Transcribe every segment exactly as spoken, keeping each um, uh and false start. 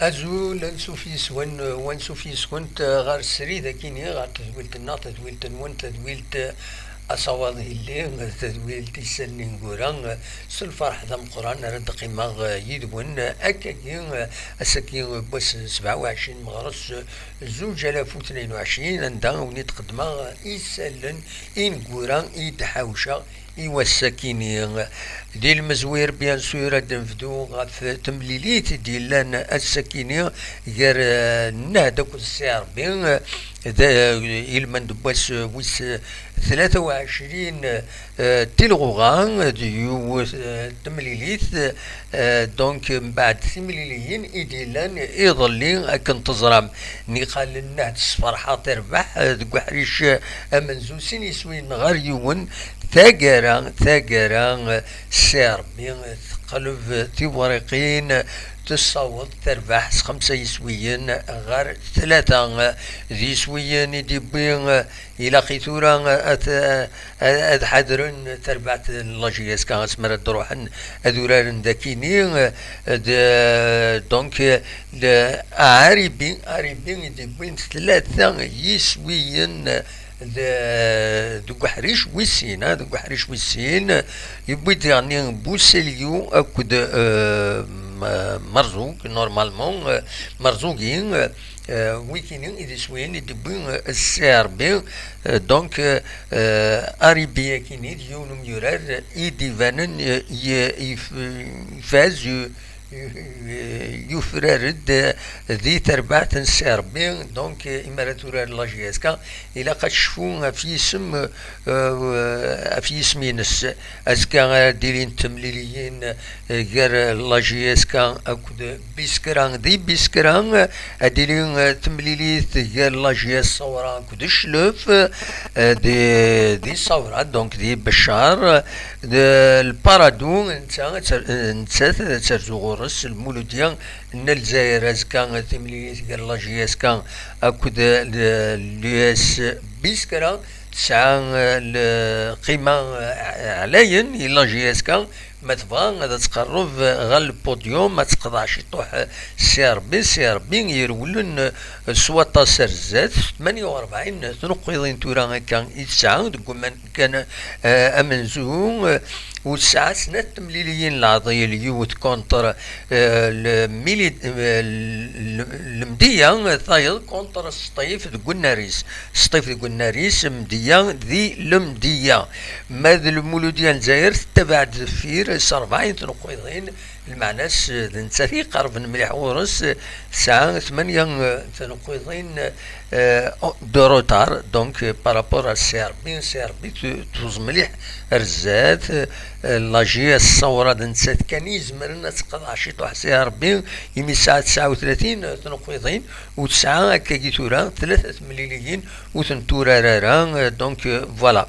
Azul, ansuf yes-wen, wansuf yes-went ɣer srid akini, ɣer tedwilt-nneɣ, tadwilt-nwen, tadwilt Asawaḍ Hilli, tadwilt Isallen Ineggura, s lferḥ d ameqqran ara d-qqimeɣ yid-wen akkagi, ass-agi n wass sebɛa u ɛecrin meɣres zuǧ alaf u tnin u ɛecrin, anda i wen-id-qeddmeɣ isallen ineggura i d-ḥawceɣ i wass-akini. Di lmezwir, bien sûr, ad d-nebdu ɣef temlilit i d-yellan ass-akini gar, eh, Nnehd akked Si Ṛebbi, d, eh, ilmend n wass wis tlata u ɛecrin, eh, tilɣuɣa, d yiwet, eh, temlilit, eh, donc, mbeɛd timliliyin i d-yellan iḍelli, akken teẓram. Niqal Nnehd s Ferḥa Terbeḥ, eh, deg uḥric, eh, amenzu, sin yiswiyen ɣer yiwen, taggara, taggara, eh, Si Ṛebbi, eh, teqleb tiwriqin, tessaweḍ terbeḥ s xemsa yiswiyen ɣer tlata, eh, d yiswiyen i d-yewwi, eh, ilaq i tura, eh, ad, eh, ad, ad ḥadren terbaɛt n la J S K asmi ara d-ruḥen ad uraren dakini, eh, d, donc, eh, le Aribi, Aribi i d-yewwin tlata yiswiyen, eh, de, deg uḥric wis sin, ah, deg uḥric wis sin, yewwi-d diɣen Buselyu akked, eh, M-, Merzug, normalement, eh, Merzugi, eh, wikini i d iswiyen i d-yewwi, eh, C R B, eh, donc, eh, Aribi akini d yiwen umyurar i d-ibanen, eh, y-, yif-, ifaz, y-, yufrar-d di terbaɛt n Si Ṛebbi, donc, imi ara turar la J S K, ilaq ad tecfu ɣef yisem, eh, ɣef yisem-ines. Azekka ara d-ilint temliliyin, eh, gar la J S K akked Biskra. Di Biskra, ad d-ili, eh, temlilit gar la J S Sawra akked Cclef, eh, di, di Sawra, donc di Beccar, d Lparadu, netta, nettat ad terzu ɣur-s Lmuludya n Lezzayer. Azekka, timlilit gar la J S K akked l-, l'U S Biskra, tesɛa, eh, lqima, eh, ɛlayen i la J S K, ma tebɣa ad tqerreb ɣer lpudyum, ad teqḍeɛ ciṭuḥ Si Ṛebbi, Si Ṛebbi irewlen s waṭas ar zdat. Tmanya u rebɛin tneqqiḍin tura akka i tesɛa deg umkan, eh, amenzu, eh, u tesɛa snat temliliyin leɛḍil, yiwet contre, eh, le Mili-, eh, le, Lemdiya, tayeḍ contre Sṭif deg unnar-is. Sṭif deg unnar-is, Lemdiya di Lemdiya. Ma d Lmuludya n Lezzayer tettabaɛ-d deffir s rebɛa n tneqqiḍin, lmeɛna-s d nettat i iqerben mliḥ ɣur-s, tesɛa tmanya, eh, tneqqiḍin, eh, de retard, donc, eh, par rapport à C R B, C R B tu-, tuz mliḥ ar zdat, eh, la J S Sawra d nettat kan i izemren ad teqḍeɛ ciṭuḥ C R B, imi tesɛa tesɛa u tlatin tneqqiḍin, u tesɛa akkagi tura tlata temliliyin ur tent-turar ara, eh, donc, eh, voilà.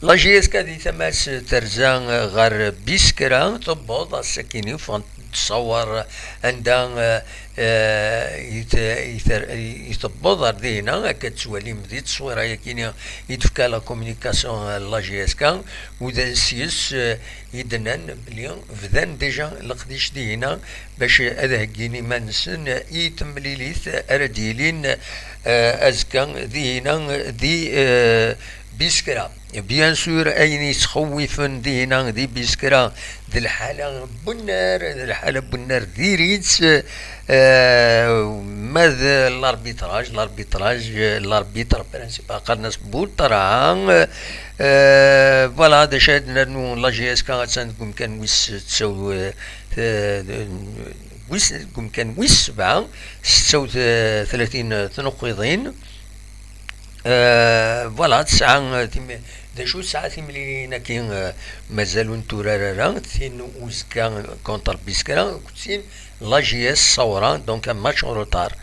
La J S K di tama-s terza, eh, ɣer Biskra, tewweḍ ass-akini ffɣent tṣawar anda, eh, eh, i t-, i ter-, i tewweḍ ar dihina, akka tettwalim di tteswira-yakini i d-tefka la communication, eh, la J S K, u d s-yes, eh, i d-nnan belli bdan déjà leqdic dihina bac ad heggin iman-nsen i temlilit ara d-yilin, eh, azekka dihina di, eh, Biskra. Bien sûr, ayen yettxewwifen dihina di Biskra d lḥala n wennar, d lḥala n wennar diri-tt, eh, ma d l'arbitrage, l'arbitrage, eh, l'arbitre principal qqaren-as Buṭra, eh, voilà, d acu ad nernu, la J S K attan deg umkan wis setta u, eh, wis, deg umkan wis sebɛa, setta u tlatin tneqqiḍin. Euh, voilà, tesɛa, euh, tim-, d acu, tesɛa timliliyin-agi, euh, mazal ur netturar ara, tin uzekka contre Biskra, akked tin la J S Sawra, donc un match en retard.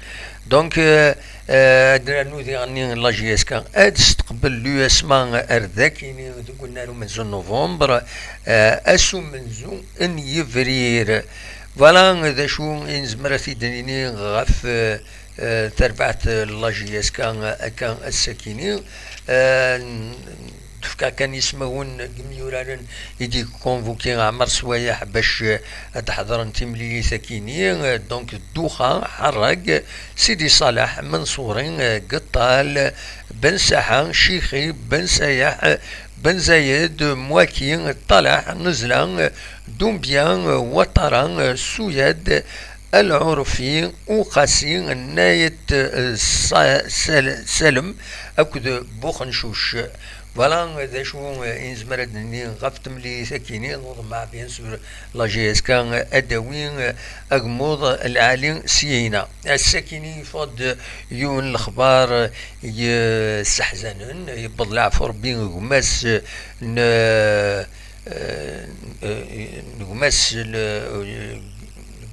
Donc, euh, euh, ad nernu diɣenni la J S K, ad testeqbel l'U S M A ar dakini deg unnar umenzu n novembre, euh, ass umenzu n yebrir. Voilà d acu i nezmer ad t-id-nini ɣef, euh, eh, tarbaɛt n la J S K akka ass-akini. Eh, n-, tefka kan ismawen n yimyuraren i d-ikonvuki Ɛmer Swayeḥ bac, eh, ad d-ḥeḍren timlilit-akini. Eh, donc, Duxa, Ḥerrag, Sidi Ṣaleḥ, Menṣuri, eh, Geṭṭal, Ben Saḥa, Cixi, Ben Sayeḥ, Ben Zayed, Mwaki, Ṭalaḥ, Nezla, Dumbya, Watara, Suyad, Al-Ɛurfi, Uqasi, Nayet, eh, Sa-, Sal-, Salem akked Buxencuc. Voilà d acu, eh, i nezmer ad d-nini ɣef temlilit-akini. Neḍmeɛ, bien sûr, la J S K ad d-tawi, eh, agmuḍ lɛali syina. Ass-akini yeffeɣ-d yiwen n lexbar, eh, yesseḥzanen. Yewweḍ leɛfu Rebbi gma-s n, eh, eh, eh, gma-s n, eh,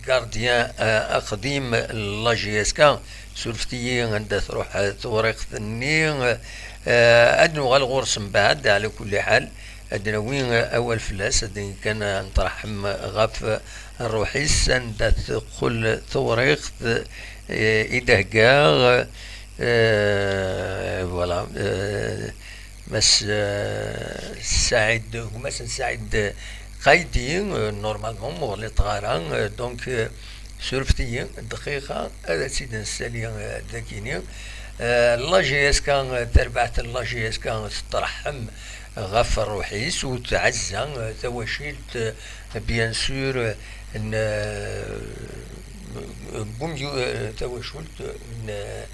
gardien, eh, aqdim n la J S K. Surfet-iyi anda truḥ, eh, tewriqt-nni. Eh, ad nuɣal ɣur-s mbeɛd, ɛla kulli ḥal. Ad d-nawi, eh, awal fell-as, ad d-nini kan, eh, netṛeḥm ɣef ṛṛuḥ-is, anda teqqel tewriqt, eh, i d-heggaɣ. Eh, voilà. Eh, Mass, eh, Saɛid, gma-s n Saɛid Qaydi, eh, normalement, ur ɣliṭeɣ ara, eh, donc, eh, surfet-iyi, dqiqa, ad tt-id-nessali, eh, dakini. Eh, la J S K, eh, tarbaɛt n la J S K tettreḥḥem ɣef ṛṛuḥ-is u tɛezza, eh, tawacilt, eh, bien sûr, eh, n, eh, Bumyu-, eh, tawacult n, eh,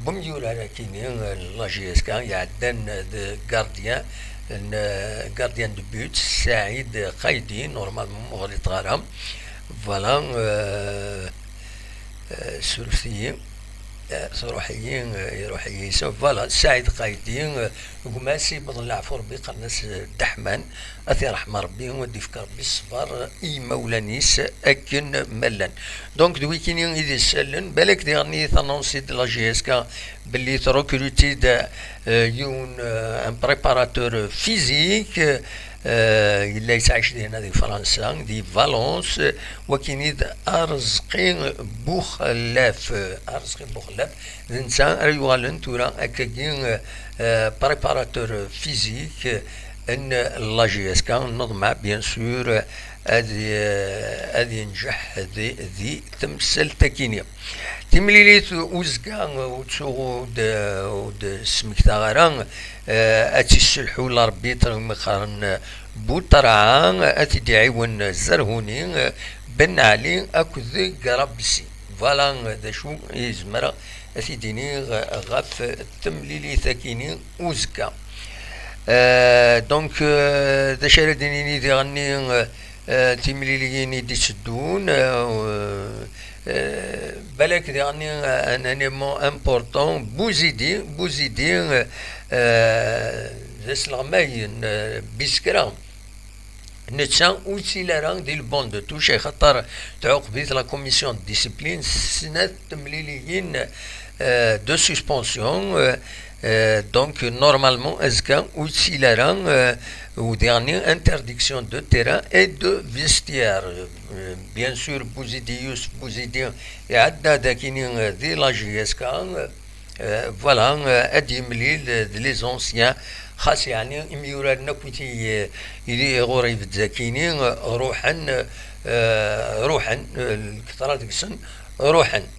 Bumyurar akini, eh, la J S K, iɛeddan d gardien, n, eh, gardien de but, Saɛid Qaydi, normalement, ur ɣliṭeɣ ara. Voilà, eh, eh, surfet-iyi, eh, truḥ-iyi, eh, iruḥ-iyi. So, voilà, Saɛid Qaydi, eh, gma-s iwweḍ leɛfu Rebbi, qqaren-as, eh, Dda Ḥman. Ad t-iṛḥem Ṛebbi, ad d-ifk Ṛebbi ṣṣber i yimawlan-is akken ma llan. Donc, d wikini i d isellen, balak diɣen i tanonsi de la J S K belli trekruti-d, euh, yiwen, euh, un préparateur physique, euh, yella yettɛic dinna di Fransa, di Valence, wakini d Arezqi Buxellaf, Arezqi Buxellaf, d netta ara yuɣalen tura akkagi, euh, préparateur physique, n la J S K, neḍmeɛ, bien sûr, ad, ad yenǧeḥ di, di temsalt-akini. Timlilit uzekka, ur ttuɣ, ur d-, ur d-smektaɣ ara, eh, ad tt-isselḥu l'arbitre umi qqaren Buṭerɛa, ad t-id-iɛiwen Zerhuni, Ben Ɛli akked Grabsi. Voilà d acu i zemreɣ ad t-id-iniɣ ɣef temlilit-akini uzekka. Euh, donc, euh, d acu ara d-nini diɣenni, euh, timliliyin i d-itteddun, euh, euh, balak diɣenni, euh, un élément important, Bouzidi, Bouzidi, euh, euh, d asleɣmay n, euh, Biskra. Netta ur yettili ara di le banc de touche, axaṭer tɛuqeb-it la commission de discipline s snat temliliyin, euh, de suspension, euh, euh, donc normalement azekka ur yettili ara, euh, u diɣenni interdiction de terrain et de vestiaire. Euh, bien sûr, Bouzidi, Youssouf Bouzidi iɛedda-d akini, euh, di la J S K, euh, Euh, voilà, euh, ad yemlil, euh, d les anciens, xas yeɛni imyuraren akk i t-, i, i ɣur ibedd akini, euh, ruḥen, euh, ruḥen, euh, lketṛa deg-sen ruḥen.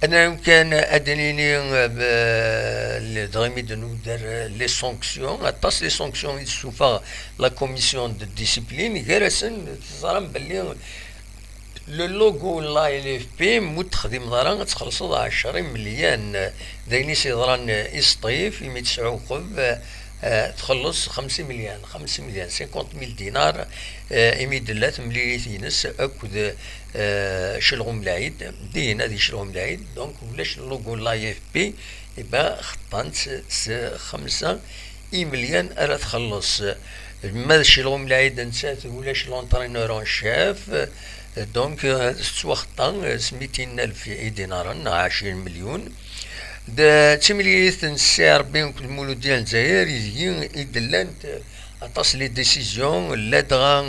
Ad nɛum kan ad d-nini, euh, b-, le, dɣi mi d-nuder, euh, les sanctions, aṭas les sanctions i d-tessufeɣ la commission de discipline, gar-asen teẓram belli Le logo n la L F P, mu texdimeḍ ara, ad txellṣeḍ ɛecra imelyan. D ayen i s-yeḍran i Sṭif, imi tesɛuqeb, eh, txelleṣ xemsa imelyan, xemsa imelyan, cinquante mille dinars, eh, imi d-tella temlilit-ines akked, eh, Celɣum Lɛid, dinna di Celɣum Lɛid, donc ulac logo n la L F P, Iba xeṭṭan-tt s xemsa imelyan ara txelleṣ. Ma d Celɣum Lɛid, nettat ulac l'entraîneur en chef, donc, euh, tettwaxeṭṭa s mitin alef idinaren, neɣ ɛecrin milyun. D timlilit n Ssi Ṛebbi akked Muludya n Lezzayer, ideg i d-llant aṭas les décisions, ladɣa,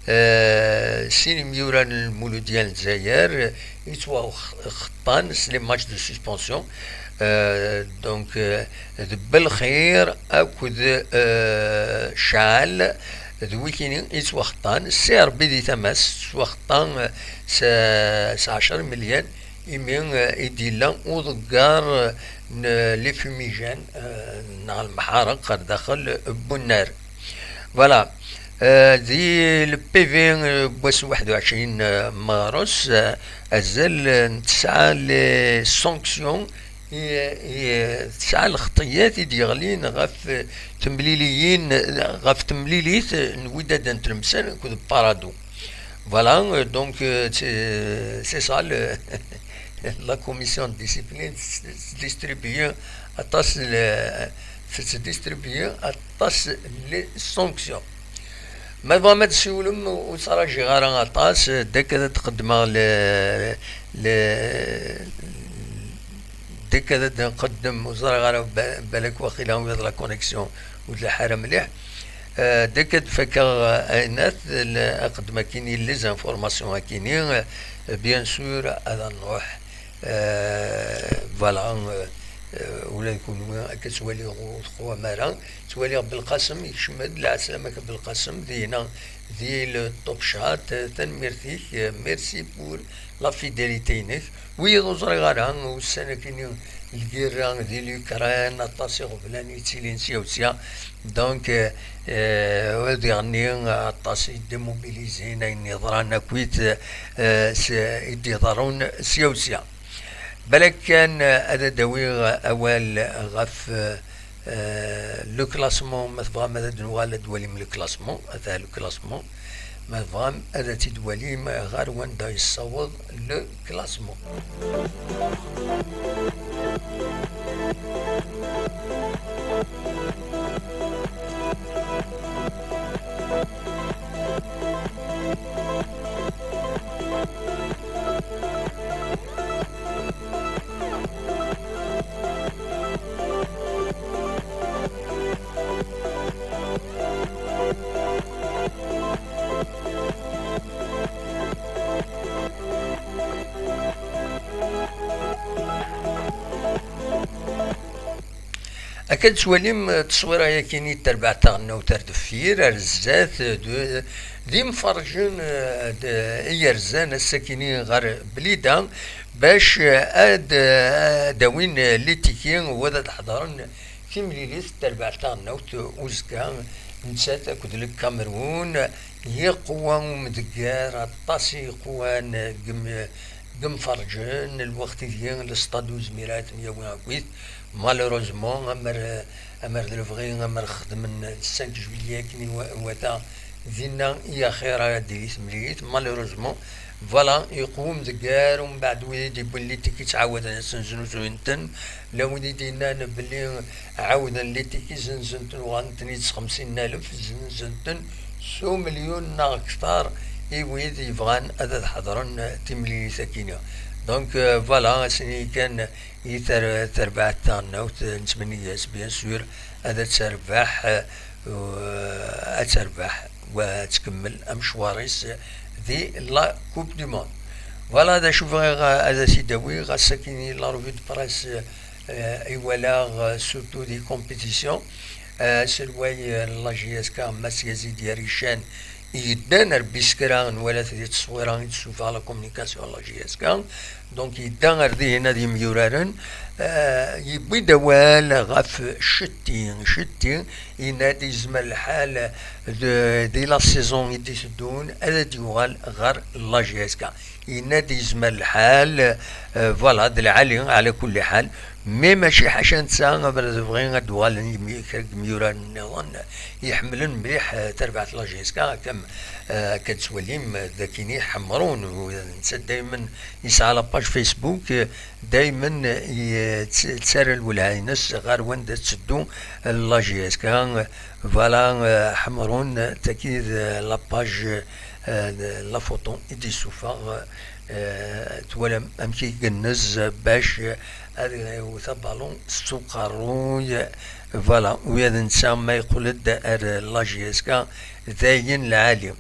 euh, sin imyura n Muludya n Lezzayer, yettwaxeṭṭan s les matchs de suspension. Euh, donc, euh, d Belxir akked, euh, Cɛal, d wikini yettwaxeṭṭan. Ssi Ṛebbi di tama-s, tettwaxeṭṭa, euh, s, s ɛecra imelyan, imi, euh, i d-yella uḍeggar, euh, n les fumigènes, euh, neɣ lemḥareq ɣer daxel n unnar. Voilà. Euh, di le P V, euh, n wass waḥed u ɛecrin, euh, meɣres, euh, azal, euh, n tesɛa les sanctions, i, i, tesɛa lxeṭṭiyat i d-yeɣlin ɣef, euh, temliliyin, euh, ɣef temlilit, euh, n Wydad n Tlemsan akked Paradou. Voilà, euh, donc, euh, c'est, c'est ça, le, la commission de discipline, c'est, c'est distribuer aṭas, le, c'est distribuer aṭas les sanctions. Ma tebɣam ad tessiwlem, ur ttṛajiɣ ara aṭas, d akka ad d-qeddmeɣ le, le, d akka ad nqeddem, ur ẓriɣ ara, ba-, balak waqila ula d la connexion ur tlaḥ ara mliḥ. Euh, d akka ad fakeɣ, euh, ayen at, le, aqeddem akini, les informations akini, euh, bien sûr, ad nruḥ. Euh, voilà, euh, euh, ula d kunwi akka ttwaliɣ ur teqwam ara. Ttwaliɣ Belqasem yekcem-d, lɛeslama-k Belqasem, dinna di le Top Chat, euh, tanemmirt-ik, euh, merci pour la fidélité-inek. Wiyiḍ ur ẓriɣ ara, ussan akini lgirra di l'Ukraine, aṭas iɣeblan yettilin sya u sya. Donc, euh, euh, ad iɣenni aṭas i démobilisés, ayen yeḍran akkit, euh, s-, i d-iḍerrun sya u sya. Balak kan, euh, ad d-awiɣ awal ɣef, euh, euh, le classement, ma tebɣam ad d-nuɣal ad d-walim le classement, ata le classement. Ma tebɣam ad t-id-walim ɣer wanda yessaweḍ le classement. Akka d-tettwalim, eh, tteswira-yakini n terbaɛt taɣelnawt ar deffir, ar zdat, eh, d, d imferrǧen, eh, d, i yerzan ass-akini ɣer Blida, bac, eh, ad, eh, ad awin, eh, litiki, u ad, ad ḥeḍren timlilit n terbaɛt taɣelnawt uzekka, nettat akked Lkamerun. Yeqwa umdeggar, aṭas i yeqwan deg im-, deg imferrǧen, lweqt ideg lestad ur yezmir ara ad ten-yawi akkit. Malheureusement, amer, amer d lebɣi, amer xedmen le cinq juillet akken i wa-, iwata, dinna i axir ara d-tili temlilit. Malheureusement, voilà, yeqwa umdeggar, umbeɛd wid i d-yewwin litiki ttɛawaden ad sen-znuzuyen-ten. Llan wid i d-yennan belli ɛawden litiki, zenzen-ten, uɣalen-ten-id s xemsin n alef, zenzen-ten s umelyun neɣ kter i wid yebɣan ad, ad ḥeḍren timlilit-akini. Donc, euh, voilà, ass-nni kan i ter-, terbaɛt taɣelnawt, nettmenni-as, bien sûr, ad, ad terbeḥ, euh, ad terbeḥ, wa tkemmel amecwar-is di la Coupe du Monde. Voilà d acu bɣiɣ, euh, ad as-id-awiɣ. Ass-akini la revue de presse, euh, i walaɣ, euh, surtout des compétitions. Euh, aselway, euh, n la J S K, Mass Yazid Yarican, yeddan ar Biskra, nwala-t di tteswira i d-tessufeɣ la communication n la J S K. Donc, yedda ar dihin ad yemyuraren, euh, yewwi-d awal ɣef Cetti. Cetti yenna-d yezmer lḥal de, di la saison i d-iteddun ad d-yuɣal ɣer la J S K. Yenna-d yezmer lḥal, euh, voilà, d lɛali, ɛla kulli ḥal, Mi mačči ḥaca netta, amer tebɣi ad d-uɣalen yim-, kra n yimyuraren nniḍen iḥemmlen mliḥ, eh, tarbaɛt n la J S K, akka, eh, akka d-tettwalim, eh, d akken i Ḥemrun, u netta daymen yesɛa la page Facebook, eh, daymen, eh, yett-, yettarra lwelha-ines ɣer wanda tetteddu la J S K. Voilà, eh, Ḥemrun, tagi d la page, eh, la photo i d-yessufeɣ, eh, twalam amek i yennez bac ad iwet abalun s uqerruy. Voilà, ula d netta ma yeqqel-d ar la J S K, d ayen lɛali.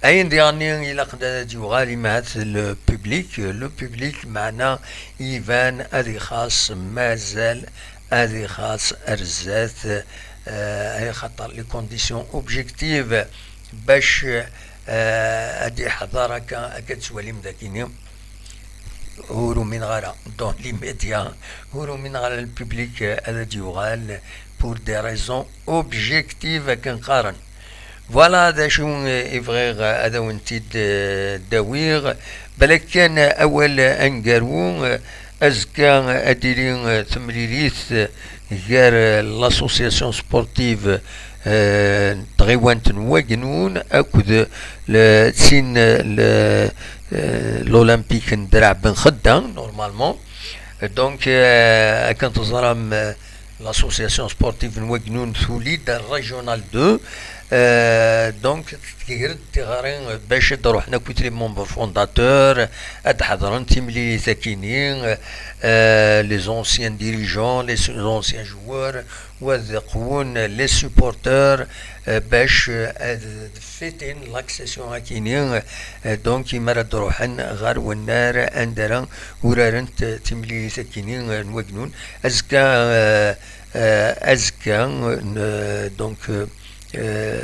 Ayen diɣen ilaq ad d-yuɣal imahat le public, le public meɛna iban ad ixaṣ, mazal ad ixaṣ ar zdat, eh, axaṭer les conditions objectives bac, eh, ad iḥḍer akka, akka d-tettwalim dagini. Ur umineɣ ara, dans les médias, ur umineɣ ara le public, eh, ad d-yuɣal pour des raisons objectives akken qqaren. Voilà d acu, eh, i bɣiɣ, eh, ad awen-t-id, eh, d-awiɣ. Balakken, eh, awal, eh, aneggaru, eh, azekka, eh, ad d-tili, eh, temlilit, eh, gar, eh, l'association sportive, eh, n tɣiwant n Wagnun akked le, d tin, eh, le, eh, l'Olympique n Draɛ Ben Xedda, normalement. Donc, eh, akken teẓram, eh, l'association sportive n Wagnun tuli-d ar Régional deux. Euh, donc, tger-d tiɣri, euh, bac ad d-ruḥen akk les membres fondateurs, ad d-ḥeḍren timlilit akini, euh, les anciens dirigeants, les anciens joueurs, wa ad qwun les supporters, euh, bac, euh, ad fêter l'accession akini, euh, donc, imi ara d-ruḥen ɣer wennar anda ara urarent, euh, timlilit akini, euh, n Wagnun. Azekka, euh, euh, azekka, euh, donc, euh, euh,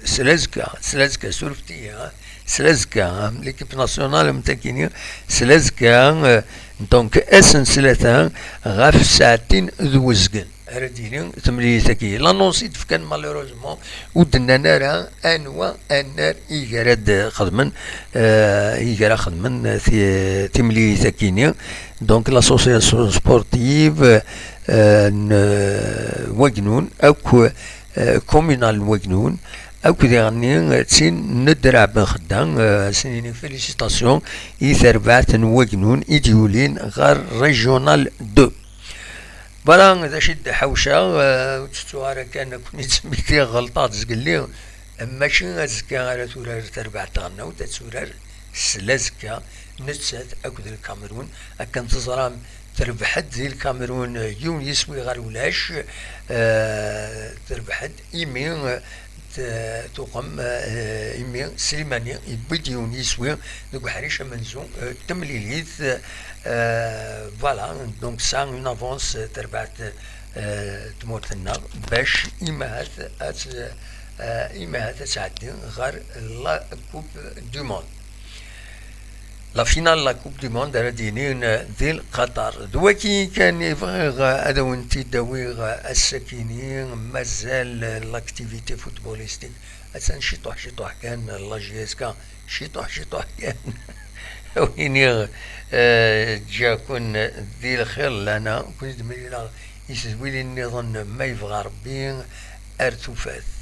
s l'azekka, s l'azekka, surfet-iyi, hein. S l'azekka, hein, l'équipe nationale, mtakini, s l'azekka, euh, donc, ass n ttlata, ɣef ssaɛtin d uzgen ara d-yili temlilit-agi. L'annonce i d-fkan, malheureusement, ur d-nnan ara anwa annar i gar ad xedmen, euh, i gar ad xedmen ti-, timlilit-agi-ni. Donc, l'association sportive, euh, n, euh, Wagnun, akk, euh, communal n Wagnun, akk diɣenni d tin n Draɛ Ben Xedda, euh, s-nini félicitations i terbaɛt n Wagnun i d-yulin ɣer Régional deux. Voilà, d acu i d-ḥawceɣ, euh, ur ttettuɣ ara kan ad ken-id-smektiɣ ɣelṭeɣ-d zgelli, mačči azekka ara turar terbaɛt taɣelnawt, ad turar s l'azekka, nettat akked Lkamerun. Akken teẓram, terbeḥ-d di Lkamerun, euh, yiwen yiswi ɣer ulac, euh, terbeḥ-d imi, euh, t-, tuqem, euh, imi Slimani yewwi-d yiwen yiswi deg uḥric amenzu, euh, n temlilit, euh, voilà, donc ça une avance, euh, terbaɛt, euh, tmurt-nneɣ, bac imahat ad, euh, imahat ad tɛeddi ɣer la Coupe du Monde. La finale la Coupe du Monde ara d-yinin di Qatar. D waki kan i bɣiɣ ad awen-t-id-awiɣ ass-akini, mazal l'activité footballistique. Attan ciṭuḥ, ciṭuḥ kan, la J S K, ciṭuḥ, ciṭuḥ kan. Awen-iniɣ, eh, ǧǧiɣ-ken di lxir, lana ken-id-mlileɣ i tedwilin nniḍen, ma yebɣa Rebbi, ar tufat.